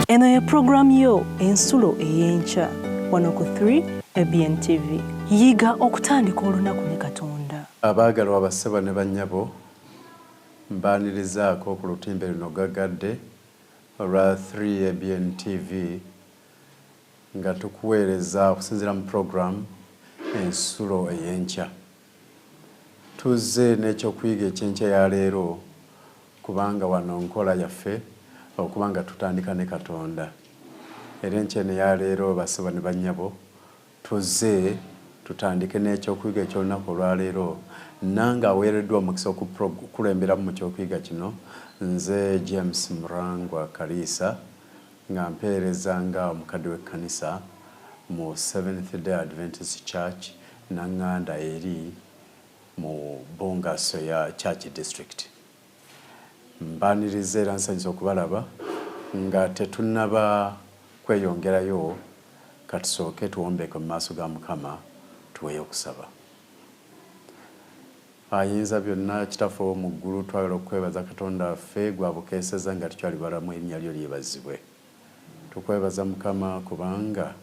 Eno ye pulogulaamu yo Ensulo ey'Enkya wano ku 3 ABN TV. Yiga okutandika olunaku ne Katonda. Abaagalwa bassebo ne bannyabo, mbaanirizaako ku lutimbe luno gaggadde olwa 3 ABN TV nga tukuweereza okusinziira mu program Ensulo ey'Enkya. Tuzze n'ekyokuyiga eky'enkya ya leero kubanga wano nkola yaffe okuba nga tutandika ne Katonda. Era enkya eno eya leero bassebo ne bannyabo tuzze tutandike n'ekyokuyiga eky'olunaku olwaleero. Nange aweereddwa omukisa okukulemberamu mu kyokuyiga kino nze James Murangwa Kaliisa nga mpeereza nga omukadde w'ekkanisa mu Seventh Day Adventist Church Nanganda eri mu Bungaso ya Church District. Mbaaniriza era nsanyuse okubalaba. Nga tetunnaba kweyongerayo, ka tusooke tuwombeeke mu maaso ga Mukama tuweeyo okusaba. Ayinza byonna, Kitaffe ow'omu ggulu, twagala okukwebaza Katonda waffe, gwe abukeeseza nga tukyali balamu, erinnya lyo lyebazibwe. Tukwebaza Mukama kubanga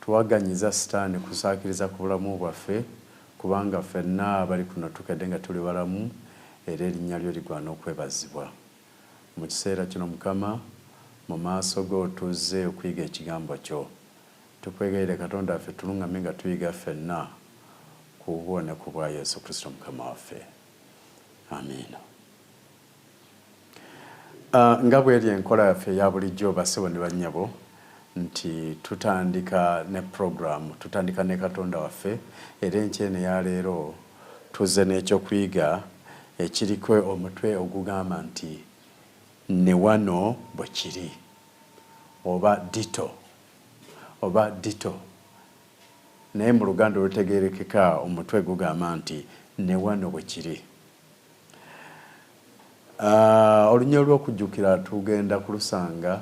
Tewaganyiza sitaani kusaakiriza ku bulamu bwaffe, kubanga ffenna abali kuno tukedde nga tuli balamu, era Erinnya Lyo ligwana okwebazibwa. Mu kiseera kino, Mukama, mu maaso Go tuzze okuyiga Ekigambo Kyo. Tukwegayirira, Katonda waffe, tuluŋŋamye nga tuyiga ffenna, ku bubwo ne ku bwa Yesu Kristo Mukama waffe. Amiina. Nga bw'eri enkola yaffe eya bulijjo, bassebo ne bannyabo, nti tutandika ne pulogulaamu, tutandika ne Katonda waffe. Era enkya eno eya leero tuzze n'eky'okuyiga ekiriko omutwe ogugamba nti, Ne Wano Bwe Kiri, oba Ditto, oba Ditto. Naye mu Luganda olutegeerekeka omutwe gugamba nti, Ne Wano Bwe Kiri. Oluny olw'okujjukira tugenda kulusanga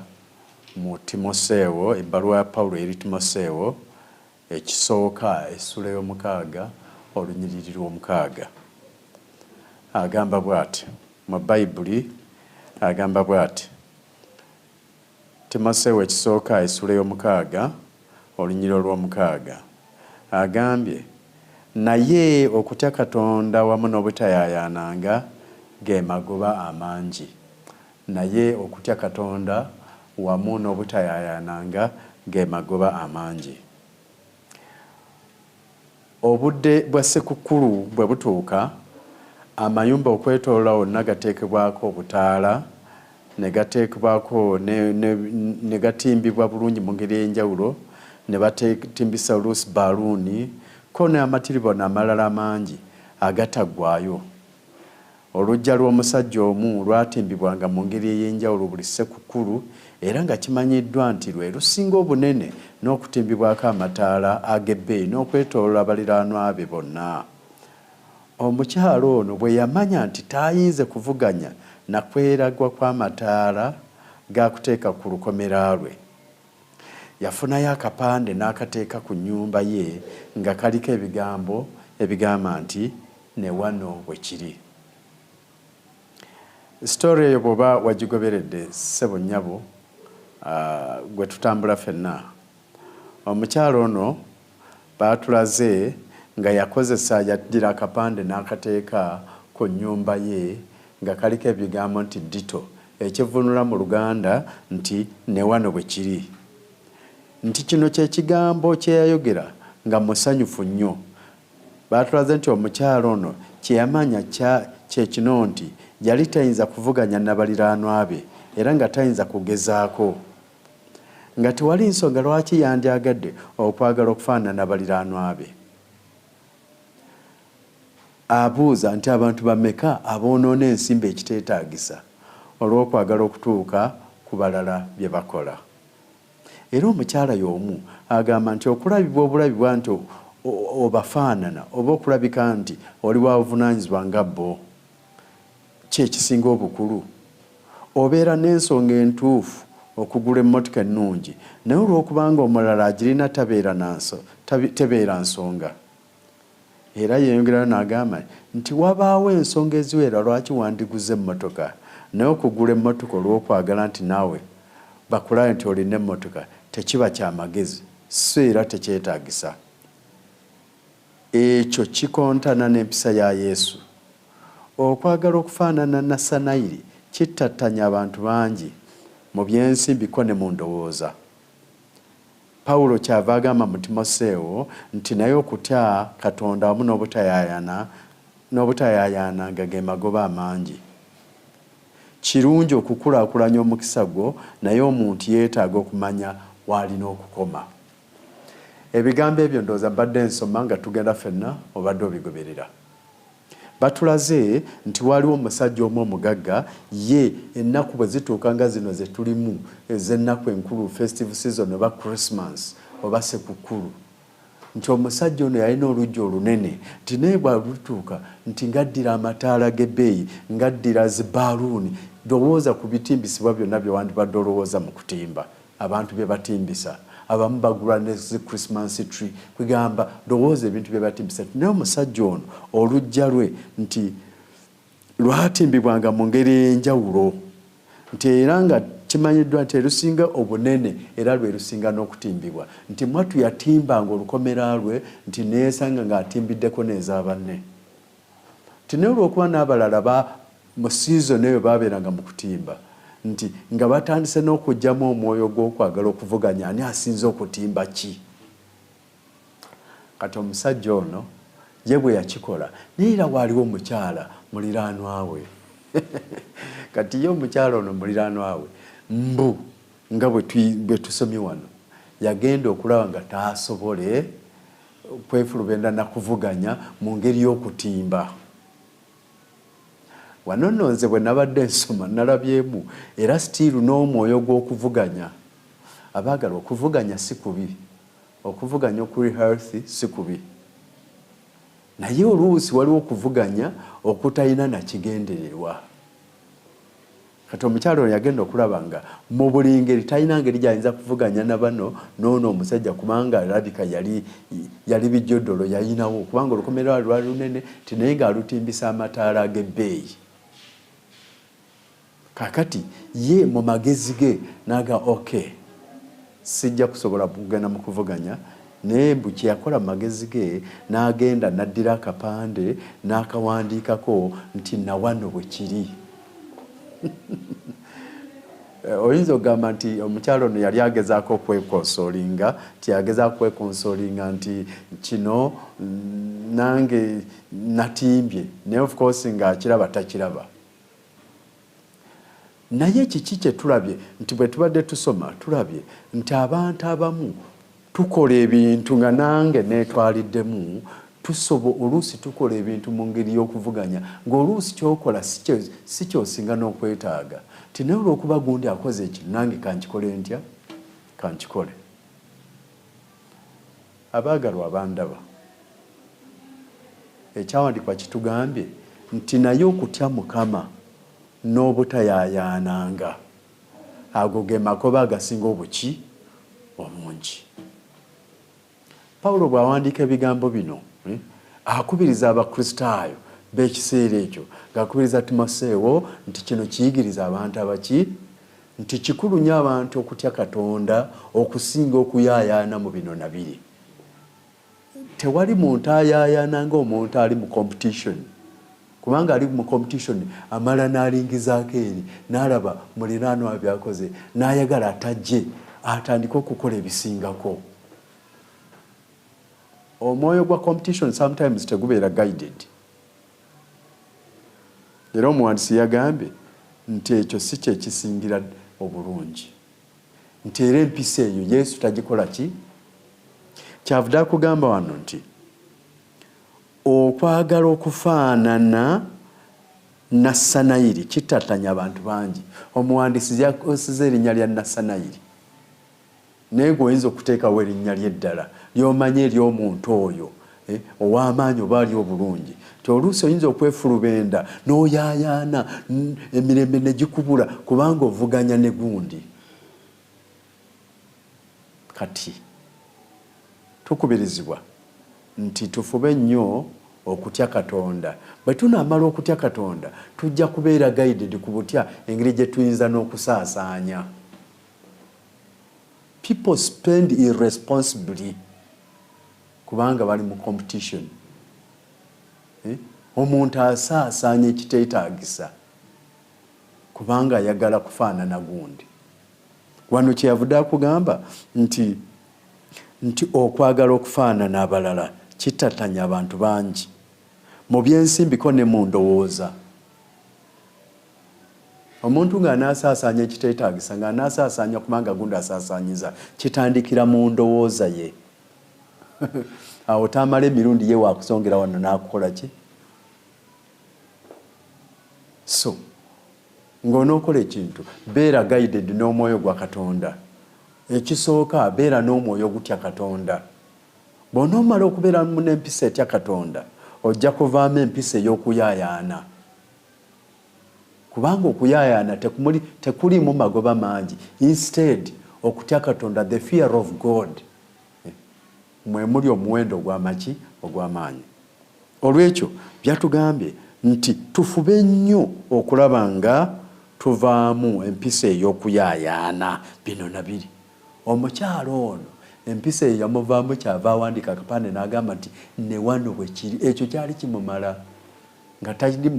mu Timoseewo, ebbaluwa ya Pawulo eri Timoseewo ekisooka essula ey'omukaaga olunyiriri lw'omukaaga. Agamba bw'ati mu Bayibuli, agamba bw'ati, Timoseewo ekisooka essuula ey'omukaaga olunyiriri olw'omukaaga agambye, Naye okutya Katonda wamu n'obutayaayaananga ge magoba amangi. Naye okutya Katonda wamu n'obutayaayaananga ge magoba amangi. Obudde bwa Ssekukkulu bwe butuuka, amayumba okwetooloola wonna gateekebwako obutaala ne gateekebwako ne, ne, ne gatimbibwa bulungi mu ngeri ey'enjawulo, ne batimbisa oluusi baaluuni, ko n'amatiribona amalala amangi agataggwaayo. Oluggya lw'omusajja omu lwatimbibwanga mu ngeri ey'enjawulo buli Ssekukkulu era nga kimanyiddwa nti lwe lusinga obunene n'okutimbibwako amataala ag'ebbeeyi n'okwetooloola baliraanwa be bonna. Omukyala ono bwe yamanya nti taayinze kuvuganya na kweragwa kw'amataala ga kuteeka ku lukomera lwe, yafunayo akapande n'akateeka ku nnyumba ye nga kaliko ebigambo ebigamba nti Ne wano bwe kiri. Story eyo bw'oba wagigoberedde ssebo nnyabo gwe tutambula ffenna, omukyala ono baatulaze nga yakozesa yaddira akapande n'akateeka ku nnyumba ye nga kaliko ebigambo nti Ditto ekivvuunulwa mu Luganda nti ne wano bwe kiri. Nti kino kye kigambo kye yayogera nga musanyufu nnyo. Baatulaze nti omukyala ono kye yamanya kya kye kino nti yali tayinza kuvuganya na baliraanwa be era nga tayinza kugezaako. Nga tewali nsonga lwaki yandyagadde okwagala okufaanana baliraanwa be. Abuuza nti abantu bameka aboonoona ensimbi ekiteetaagisa olw'okwagala okutuuka ku balala bye bakola. Era omukyala y'omu agamba nti okulabibwa obulabibwa nti obafaanana oba okulabika nti oli wa buvunaanyizibwa nga bo kye kisinga obukulu. Obeera n'ensonga entuufu okugula emmotoka ennungi naye olw'okubanga omulala agirina tebeera nsonga. Era yeeyongerayo n'agamba nti wabaawo ensonga eziwera lwaki wandiguze emmotoka naye okugula emmotoka olw'okwagala nti naawe bakulabe nti olina emmotoka tekiba kya magezi so era tekyetaagisa. Ekyo kikontana n'empisa ya Yesu. Okwagala okufaanana Nassanayiri kittattanye abantu bangi mu by'ensimbi ko ne mu ndowooza. Pawulo kyava agamba mu Timoseewo nti naye okutya Katonda wamu n'obutayaayana n'obutayaayaananga ge magoba amangi. Kirungi okukulaakulanya omukisa gwo naye omuntu yeetaaga okumanya w'alina okukoma. Ebigambo ebyo ndowooza mbadde nsoma nga tugenda ffenna obadde obigoberera. Batulaze nti waaliwo omusajja omu omugagga ye ennaku bwe zituuka nga zino ze tulimu ez'ennaku enkulu festive season oba Christmas oba Ssekukkulu nti omusajja ono yalina oluggya olunene nti naye bw'alutuuka nti ng'addira amataala g'ebbeeyi ng'addira zi baaluuni lowooza ku bitimbisibwa byonna bye wandibadde olowooza mu kutimba abantu bye batimbisa abamu bagula ne zi Christmas tree kwegamba lowooza ebintu bye batimbisa nti naye omusajja ono oluggya lwe nti lwatimbibwanga mu ngeri ey'enjawulo nti era nga kimanyiddwa nti erusinga obunene era lwe lusinga n'okutimbibwa nti mwattu yatimbanga olukomera lwe nti neesanga ng'atimbiddeko n'eza banne nti naye olw'okuba n'abalala ba mu siizoni eyo baabeeranga mu kutimba nti nga batandise n'okuggyamu omwoyo gw'okwagala okuvuganya ani asinze okutimba ki. Kati omusajja ono ye bwe yakikola naye era waaliwo omukyala muliraanwa we. Kati ye omukyala ono muliraanwa we mbu nga bwe tusomye wano yagenda okulaba nga taasobole kwefulubenda na kuvuganya mu ngeri y'okutimba. Wano nno nze bwe nabadde nsoma nalabyemu era sitiiru n'omwoyo gw'okuvuganya. Abaagala okuvuganya si kubi. Okuvuganya okuli healthy si kubi naye oluusi waliwo okuvuganya okutalina na kigendererwa. Kati omukyala ono yagenda okulaba nga mu buli ngeri talina ngeri gy'ayinza kuvuganya na bano n'ono omusajja kubanga alabika yali yali bijodolo yalinawo kubanga olukomera lwali lunene nti naye ng'alutimbisa amataala ag'ebbeeyi. Kaakati ye mu magezi ge n'agamba, Ok, sijja kusobola kugenda mu kuvuganya, naye mbu kye yakola mu magezi ge n'agenda n'addira akapande n'akawandiikako nti na wano bwe kiri. Oyinza okugamba nti omukyala ono yali agezaako okwekonsoolinga, nti agezaako kwekonsoolinga nti kino nange natimbye, naye of course ng'akiraba takiraba. Naye kiki kye tulabye nti bwe tubadde tusoma tulabye nti abantu abamu tukola ebintu nga nange neetwaliddemu tusobo oluusi tukola ebintu mu ngeri y'okuvuganya ng'oluusi ky'okola si ky'osinga n'okwetaaga nti naye olw'okuba gundi akoze ekino nange kankikole ntya kankikole. Abaagalwa abandaba, Ekyawandiikibwa kitugambye nti, Naye okutya Mukama n'obutayaayaananga, ago ge magoba agasinga obuki? Obungi. Pawulo bw'awandiika ebigambo bino, akubiriza Abakristaayo b'ekiseera ekyo, ng'akubiriza Timoseewo nti kino kiyigirize abantu abaki? Nti kikulu nnyo abantu okutya Katonda okusinga okuyaayaana mu bino na biri. Tewali muntu ayaayaana nga omuntu ali mu competition kubanga ali mu competition amala n'alingizaako eri n'alaba muliraanwa by'akoze n'ayagala atajje atandike okukola ebisingako. Omwoyo gwa competition sometimes tegubeera guided. Era omuwandiisi yagambye nti ekyo si kye kisingira obulungi. Nti era empisa eyo Yesu tagikola ki? Kyavudde akugamba wano nti okwagala okufaanana Nassanayiri kittattanya abantu bangi. Omuwandiisi yakozesezza erinnya lya Nassanayiri. Naye gwe oyinza okuteekawo erinnya lye eddala ly'omanyi ery'omuntu oyo eh, ow'amaanyi oba ali obulungi nti oluusi oyinza okwefulubenda n'oyaayaana emirembe ne gikubula kubanga ovuganya ne gundi. Kati tukubirizibwa nti tufube nnyo okutya Katonda. Bwe tunaamala okutya Katonda, tujja kubeera guided ku butya engeri gye tuyinza n'okusaasaanya. People spend irresponsibly kubanga bali mu competition. Eh? Omuntu asaasaanya ekiteetaagisa kubanga ayagala kufaanana gundi. Wano kyeyavudde akugamba nti okwagala okufaanana abalala kitatanya abantu bangi mu byensimbiko ne mu ndowooza. Omuntu ng'anaasaasaanya ekiteetaagisa, ng'anaasaasaanya kubanga gundi asaasaanyiza, kitandikira mu ndowooza ye. Awo tamala emirundi ye wakusongera wano n'akukola ki? So ng'onookola ekintu, beera guided n'omwoyo gwa Katonda. Ekisooka, beera n'omwoyo ogutya Katonda. Bw'onoomala okubeera n'empisa etya Katonda, ojja kuvaamu empisa ey'okuyaayaana, kubanga okuyaayaana tekuliimu magoba mangi. Instead, okutya Katonda, the fear of God, mwe muli omuwendo ogw'amaki ogw'amaanyi. Olwekyo byatugambye nti tufube nnyo okulaba nga tuvaamu empisa ey'okuyaayaana bino na biri. Omukyalo ono empisa eyo yamuvaamu, kyava awandiika akapande n'agamba nti ne wano bwe kiri. Ekyo kyali kimumala nga tali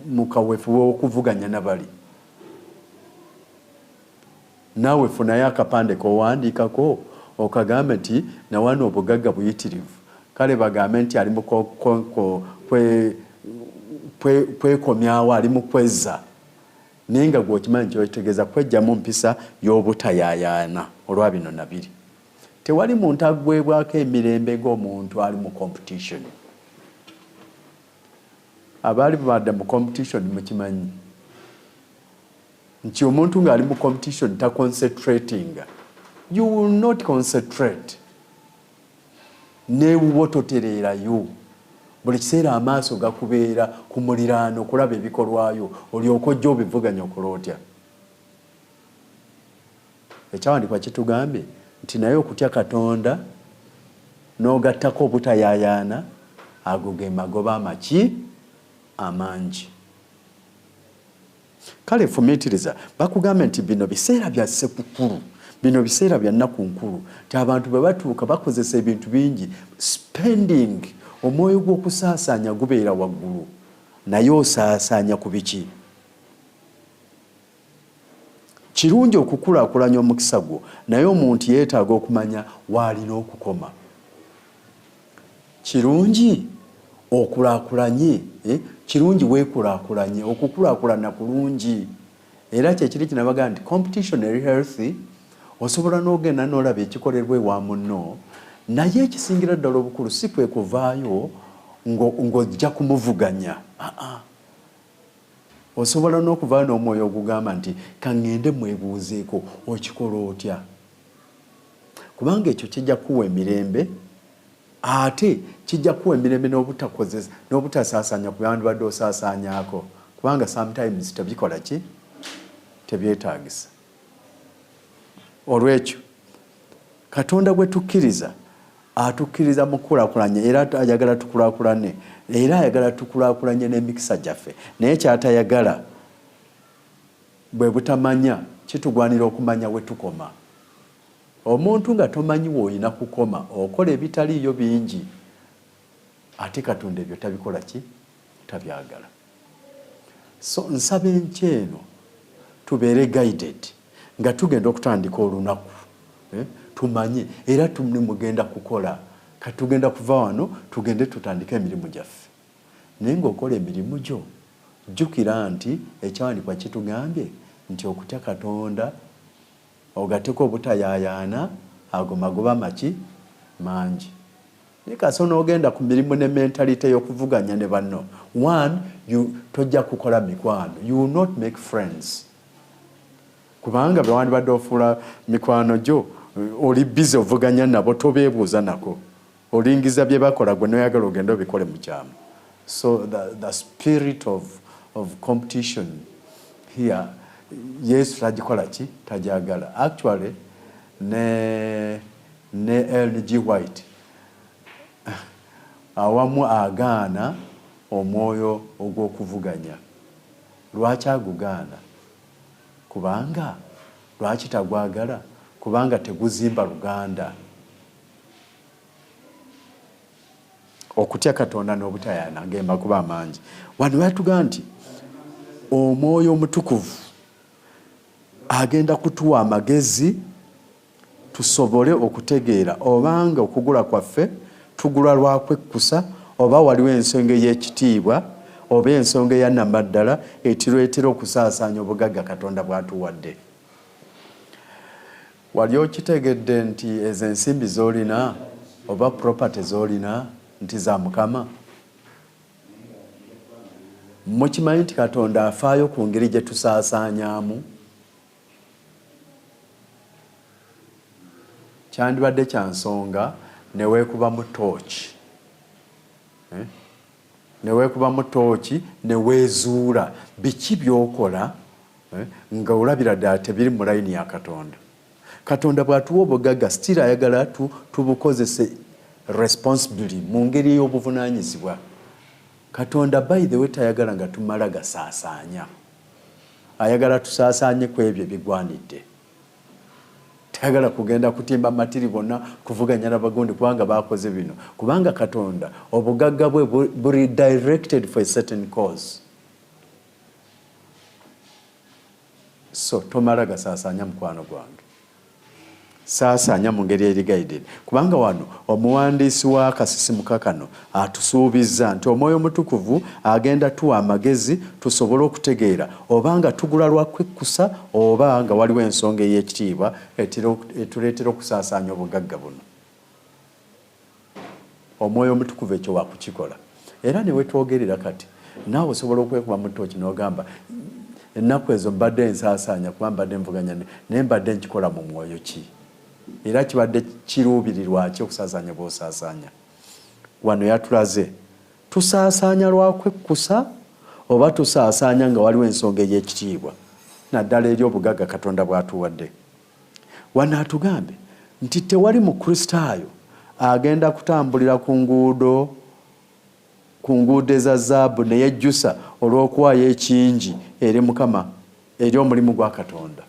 mu kaweefube w'okuvuganya na bali. Naawe funayo akapande k'owandiikako okagambe nti nawano obugagga buyitirivu. Kale bagambe nti ali mu kwekomyawo, ali mu kwezza, naye nga gw'okimanyi kyokitegeeza kwejjamu mpisa y'obutayaayaana olwa bino nabiri. Tewali muntu aggwebwako emirembe ng'omuntu ali mu competition. Abaali babadde mu competition mukimanyi nti omuntu ng'ali mu competition taconcentratinga. You will not concentrate. Neewuwo totereerayo. Buli kiseera amaaso gakubeera ku muliraano okulaba ebikolwayo, olyoka ojja obivuganya okola otya. Ekyawandiikibwa kitugambye nti naye okutya Katonda n'ogattako obutayaayaana, ago ge magoba amaki amangi. Kale fumiitiriza, bakugambe nti bino biseera bya Ssekukulu, bino biseera bya nnaku nkulu, nti abantu bwe batuuka bakozesa ebintu bingi, spending, omwoyo gw'okusaasaanya gubeera waggulu, naye osaasaanya ku biki? Kirungi okukulaakulanya omukisa gwo, naye omuntu yeetaaga okumanya w'alina okukoma. Kirungi okulaakulanye, kirungi weekulaakulanye, okukulaakulana kulungi. Era kyekiri kinabaga nti competition eri healthy, osobola n'ogenda n'olaba ekikolerwa ewa munno, naye ekisingira ddala obukulu si kwe kuvaayo ng'ojja kumuvuganya. Aa, osobola n'okuvaayo n'omwoyo ogugamba nti kaŋŋende mwebuuzeeko okikola otya, kubanga ekyo kijja kuwa emirembe, ate kijja kuwa emirembe n'obutakozesa n'obutasaasaanya ku byandibadde osaasaanyaako, kubanga sometimes tebikola ki, tebyetaagisa. Olwekyo Katonda gwe tukkiriza atukkiriza mu kukulaakulanya, era ayagala tukulaakulane, era ayagala tukulaakulanye n'emikisa gyaffe, naye kyatayagala bwe butamanya. Kitugwanira okumanya we tukoma. Omuntu nga tomanyi w'olina kukoma, okola ebitaliiyo bingi, ate Katonda ebyo tabikola ki, tabyagala. So nsaba enkya eno tubeere guided nga tugenda okutandika olunaku, tumanye era tumugenda kukola. Kati tugenda kuva wano tugende tutandike emirimu gyaffe, naye ng'okola emirimu gyo jjukira nti ekyawandiikibwa kitugambye nti okutya Katonda ogatteko obutayaayaana, ago magoba maki mangi. Naye kasi onoogenda ku mirimu ne mentality y'okuvuganya ne banno, one, you tojja kukola mikwano, you will not make friends, kubanga bwe wandibadde ofuula mikwano gyo oli busy ovuganya nabo, tobeebuuza nako, olingiza bye bakola gwe noyagala ogende obikole mu kyama. So the spirit of competition here, Yesu tagikola ki, tajagala. Actually ne Ellen G. White awamu agaana omwoyo ogw'okuvuganya. Lwaki agugaana? Kubanga lwaki tagwagala? Kubanga teguzimba luganda. Okutya Katonda n'obutayaana ng'emakubo amangi. Wano yatugamba nti Omwoyo Omutukuvu agenda kutuwa amagezi tusobole okutegeera obanga okugula kwaffe tugula lwa kwekkusa oba waliwo ensonga ey'ekitiibwa oba ensonga eya nnamaddala etuleetera okusaasaanya obugagga Katonda bw'atuwadde. Wali okitegedde nti ezo ensimbi z'olina oba property z'olina nti za Mukama? Mukimanyi nti Katonda afaayo ku ngeri gye tusaasaanyaamu? Kyandibadde kya nsonga ne weekubamu ttooci, eh? Ne weekubamu ttooci ne weezuula biki by'okola, eh, nga olabira ddala tebiri mu layini ya Katonda. Katonda bw'atuwa obugagga still ayagala tubukozese responsibly, mu ngeri ey'obuvunaanyizibwa. Katonda by the way tayagala nga tumala gasaasaanya. Ayagala tusaasaanye ku ebyo ebigwanidde. Tayagala kugenda kutimba matiri bonna kuvuganya na bagundi kubanga bakoze bino. Kubanga Katonda obugagga bwe buri directed for a certain cause. So tomala gasaasaanya mukwano gwange. Saasaanya mu ngeri eri guided. Kubanga wano omuwandiisi wa kasisimuka kano atusuubizza nti Omwoyo Omutukuvu agenda tuwa amagezi tusobole okutegeera oba nga tugula lwa kwekkusa oba nga waliwo ensonga ey'ekitiibwa etuleetera okusaasaanya obugagga buno. Omwoyo Omutukuvu ekyo wakukikola. Era ne wetwogerera kati, naawe osobola okwekuba mu ttooki n'ogamba, ennaku ezo mbadde nsaasaanya kuba mbadde nvuganya naye mbadde nkikola mu mwoyo ki? Era kibadde kiruubirirwa ki okusaasaanya bw'osaasaanya? Wano yatulaze tusaasaanya lwa kwekkusa oba tusaasaanya nga waliwo ensonga ey'ekitiibwa naddala eri obugagga Katonda bw'atuwadde. Wano atugambe nti tewali Mukristaayo agenda kutambulira ku nguudo ku nguudo eza zaabu ne yejjusa olw'okuwaayo ekingi eri Mukama eri omulimu gwa Katonda.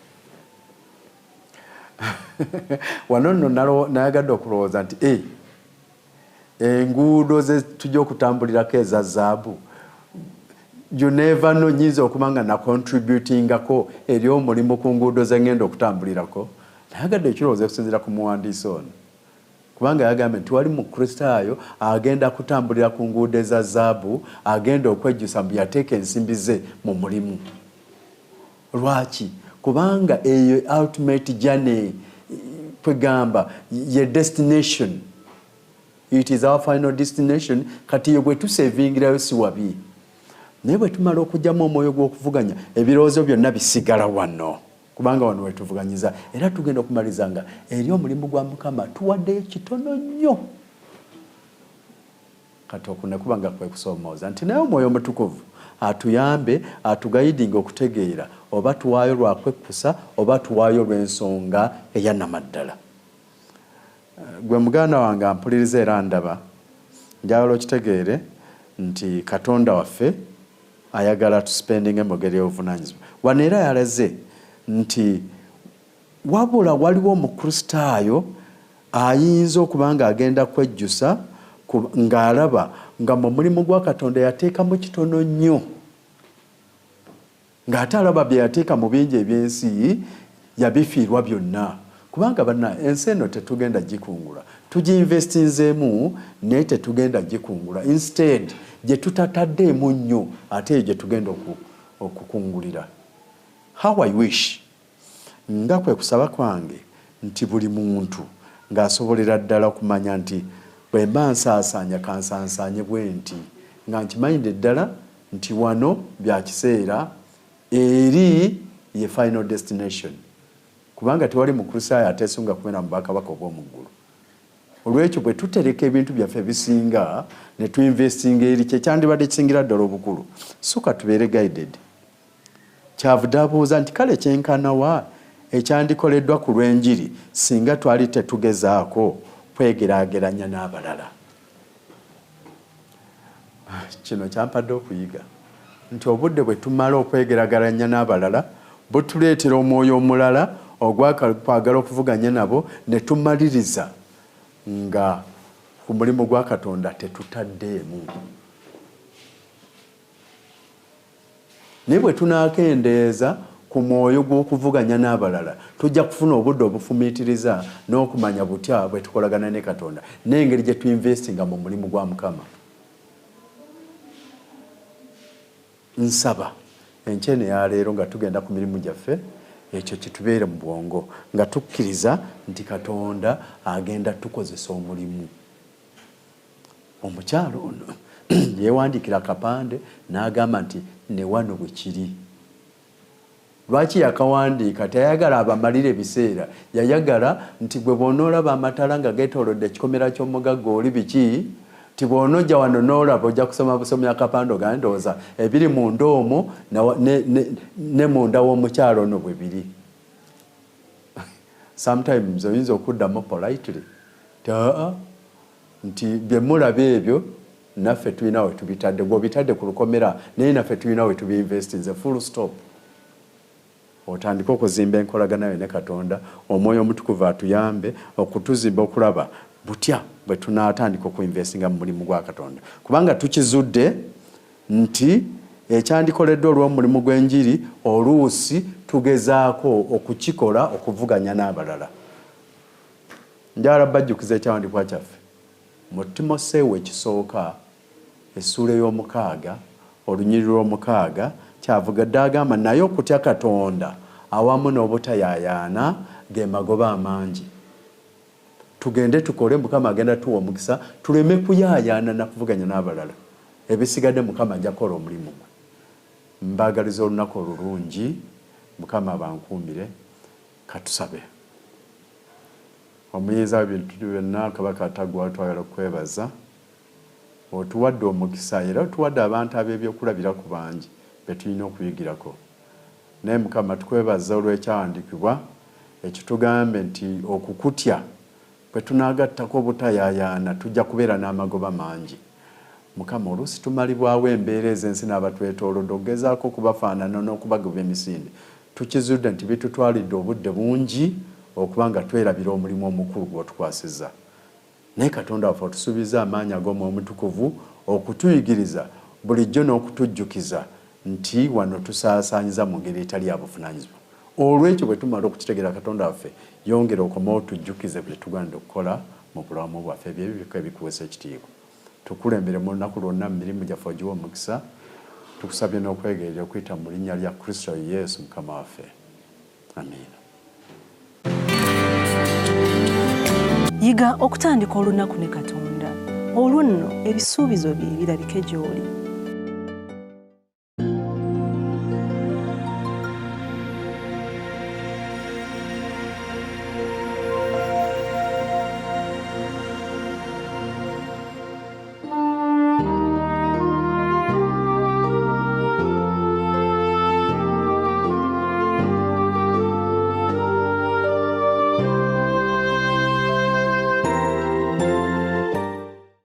Wano nno nayagadde okulowooza nti e enguudo ze tujja okutambulirako eza zaabu, you never know, nyinza okuba nga nacontributingako eri omulimu ku nguudo ze ngenda okutambulirako. Nayagadde ekirowoozo okusinziira ku muwandiisi ono, kubanga yagambye nti wali Mukristaayo agenda kutambulira ku nguudo eza zaabu agenda okwejjusa mbu yateeka ensimbi ze mu mulimu. Lwaki? Kubanga eyo ultimate journey, kwegamba ye destination, it is our final destination. Kati eyo bwe tusevingirayo si wabi, naye bwe tumala okugyamu omwoyo gw'okuvuganya ebirowoozo byonna bisigala wano, kubanga wano wetuvuganyiza era tugenda okumaliza nga eri omulimu gwa Mukama tuwaddeyo kitono nnyo. Kati okwo ne kuba nga kwe kusoomooza nti naye Omwoyo Omutukuvu atuyambe atuguidinga okutegeera oba tuwaayo lwa kwekkusa oba tuwaayo olw'ensonga eya namaddala. Gwe muganda wange ampuliriza era ndaba, njagala okitegeere nti Katonda waffe ayagala tuspendinge mu ngeri ey'obuvunaanyizibwa. Wano era yalaze nti wabula waliwo Omukristaayo ayinza okuba ng'agenda kwejjusa ng'alaba nga mu mulimu gwa Katonda yateekamu kitono nnyo, ng'ate alaba bye yateeka mu bingi eby'ensi yabifiirwa byonna. Kubanga banna ensi eno tetugenda gikungula, tugiinvestinzeemu naye tetugenda gikungula. Instead gye tutataddeemu nnyo ate eyo gye tugenda okukungulira. How I wish, nga kwe kusaba kwange, nti buli muntu ng'asobolera ddala okumanya nti bwe mba nsaasaanya kansansaanye bwe nti nga nkimanyidde ddala nti wano bya kiseera, eri ye final destination. Kubanga tewali Mukristaayo ateesunga kubeera mu bwakabaka obw'omu ggulu. Olw'ekyo bwe tutereka ebintu byaffe ebisinga ne tuinvestinga eri kye kyandibadde kisingira ddala obukulu. So ka tubeere guided. Kyavudde abuuza nti kale kyenkana wa ekyandikoleddwa ku lw'enjiri singa twali tetugezaako kwegeraageranya n'abalala? Kino kyampadde okuyiga nti obudde bwe tumala okwegerageranya n'abalala butuleetera omwoyo omulala Ogwakwagala okuvuganya nabo, ne tumaliriza nga ku mulimu gwa Katonda tetutaddeemu. Naye bwe tunaakendeeza ku mwoyo gw'okuvuganya n'abalala, tujja kufuna obudde obufumiitiriza n'okumanya butya bwe tukolagana ne Katonda n'engeri gye tuinvestinga mu mulimu gwa Mukama. Nsaba enkya eno eya leero nga tugenda ku mirimu gyaffe, ekyo kitubeere mu bwongo nga tukkiriza nti Katonda agenda tukozesa omulimu. Omukyala ono yeewandiikira akapande n'agamba nti ne wano bwe kiri. Lwaki yakawandiika? Teyayagala abamalire ebiseera. Yayagala nti gwe bw'onoolaba amataala nga geetoolodde ekikomera ky'omugagga oli biki, nti bw'onojja wano n'olaba ojja kusoma busomi akapande ogambe ndowooza ebiri munda omwo ne, ne, ne munda w'omukyala ono bwe biri. Sometimes oyinza okuddamu politely nti aa nti bye mulaba ebyo naffe tulina we tubitadde, gwe obitadde ku lukomera naye naffe tulina we tubiinvestinze, full stop. Otandike okuzimba enkolagana yo ne Katonda, Omwoyo Omutukuvu atuyambe okutuzimba okulaba butya bwe tunaatandika okuinvestinga mu mulimu gwa Katonda, kubanga tukizudde nti ekyandikoleddwa olw'omulimu gw'enjiri oluusi tugezaako okukikola okuvuganya n'abalala. Njagala bajjukiza ekyawandiikibwa kyaffe mu Timoseewo ekisooka essuula ey'omukaaga olunyiriri lw'omukaaga kyavugadde agamba, naye okutya Katonda awamu n'obutayaayaana ge magoba amangi. Tugende tukole, Mukama agenda tuwa omukisa, tuleme kuyaayaana na kuvuganya n'abalala. Ebisigadde Mukama ajja kukola omulimu gwe. Mbaagaliza olunaku olulungi, Mukama abankuumire. Katusabe. Omuyinza w'ebintu byonna, Kabaka ataggwaawo, twagala okukwebaza. Otuwadde omukisa era otuwadde abantu ab'ebyokulabirako bangi be tulina okuyigirako. Naye Mukama tukwebaza olw'ekyawandiikibwa ekitugambe nti okukutya bwe tunaagattako obutayaayaana tujja kubeera n'amagoba mangi. Mukama, oluusi tumalibwawo embeera ez'ensi n'abatwetoolodde okugezaako okubafaanana n'okubagoba emisinde. Tukizudde nti bitutwalidde obudde bungi okuba nga twerabira omulimu omukulu gw'otukwasizza. Naye Katonda waffe otusuubizza amaanyi ag'Omwoyo Omutukuvu okutuyigiriza bulijjo n'okutujjukiza nti wano tusaasaanyiza mu ngeri etali ya buvunaanyizibwa. Olw'ekyo bwe tumala okukitegeera Katonda waffe, yongera okomewo otujjukize bye tugwanidde okukola mu bulamu bwaffe. Ebyo byokka ebikuweesa ekitiibwa. Tukulembere mu lunaku lwonna mu mirimu gyaffe ogiwe omukisa. Tukusabye n'okwegayirira okuyita mu linnya lya Kristo Yesu Mukama waffe. Amiina. Yiga okutandika olunaku ne Katonda, olwo nno ebisuubizo bye birabike gy'oli.